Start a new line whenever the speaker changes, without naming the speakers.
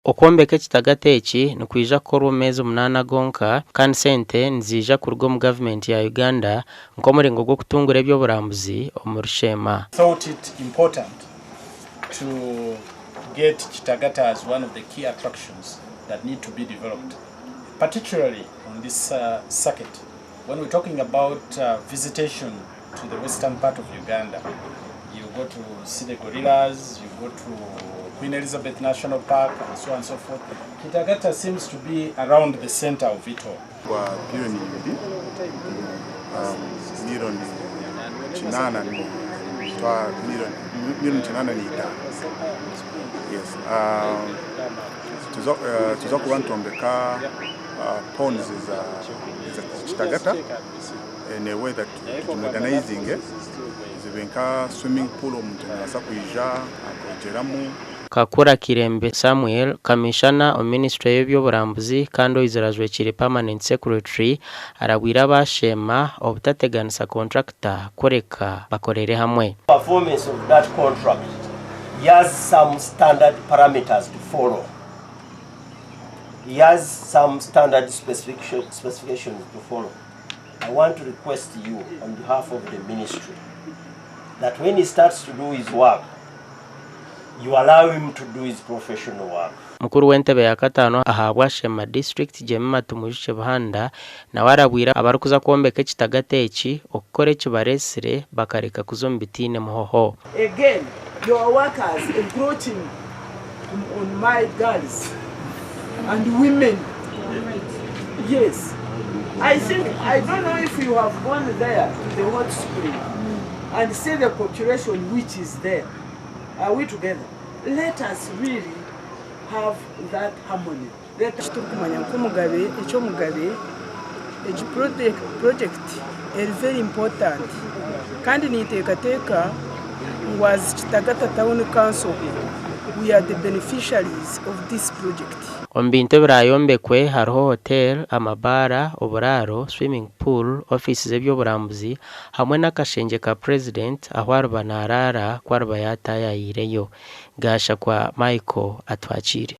Okwombeka ekitagata eki nikwija kukorwa omu meezi munaana gonka kandi sente niziija kuruga omu gavumenti ya Uganda nk'omuringo gw'okutungura eby'oburambuzi omuri Sheema.
Thought it important to get Kitagata as one of the key attractions that need to be developed, particularly on this circuit. When we're talking about visitation to the western part of Uganda, you go to see the gorillas, you go to Queen Elizabeth National Park, and so on and so forth. Kitagata seems to be around the center of it all.
Gwa biliyoni ibiri miliyoni kinaana miliyoni 85, yes. Tuza kuba nitwombeka ponds eza Kitagata in a way that tugimodernizinge zibe nka swimming pool, omuntu nabaasa kwija akogyeramu.
Kakura Kirembe Samuel, Kamishana omu minisiture y'eby'oburambuzi kandi oizire ajwekiire Permanent Secretary arabwire aba Sheema obutateganisa kontrakita kureka bakorere hamwe.
Performance of that contract, he has some standard parameters to follow. He has some standard specifications to follow. I want to request you on behalf of the ministry that when he starts to do his work, you allow him to do his professional work.
Mukuru w'entebe ya kataano ahabwa Sheema District, Jemima Tumwijukye Buhanda, nawe arabwire abarikuza kwombeka ekitagata eki okukora ekibareetsire bakareka kuza omu bitaine muhoho.
Again, your workers encroaching on my girls and women. Yes. I think, I don't know if you have gone there to the hot spring and see the population which is there. Are we together? Let us really have that harmony. Let us
Turikumanya nk'omugabe eky'omugabe egi project eri very important kandi ninteekateeka ngu as Kitagata Town Council, we are the beneficiaries of this project.
Omu bintu ebirayombekwe hariho hotel, amabaara, oburaaro, swimming pool, ofiisi z'eby'oburambuzi hamwe n'akashengye ka Purezidenti ahu ariba naraara ku ariba yataayayiireyo. Gashakwa Michael atwakiire.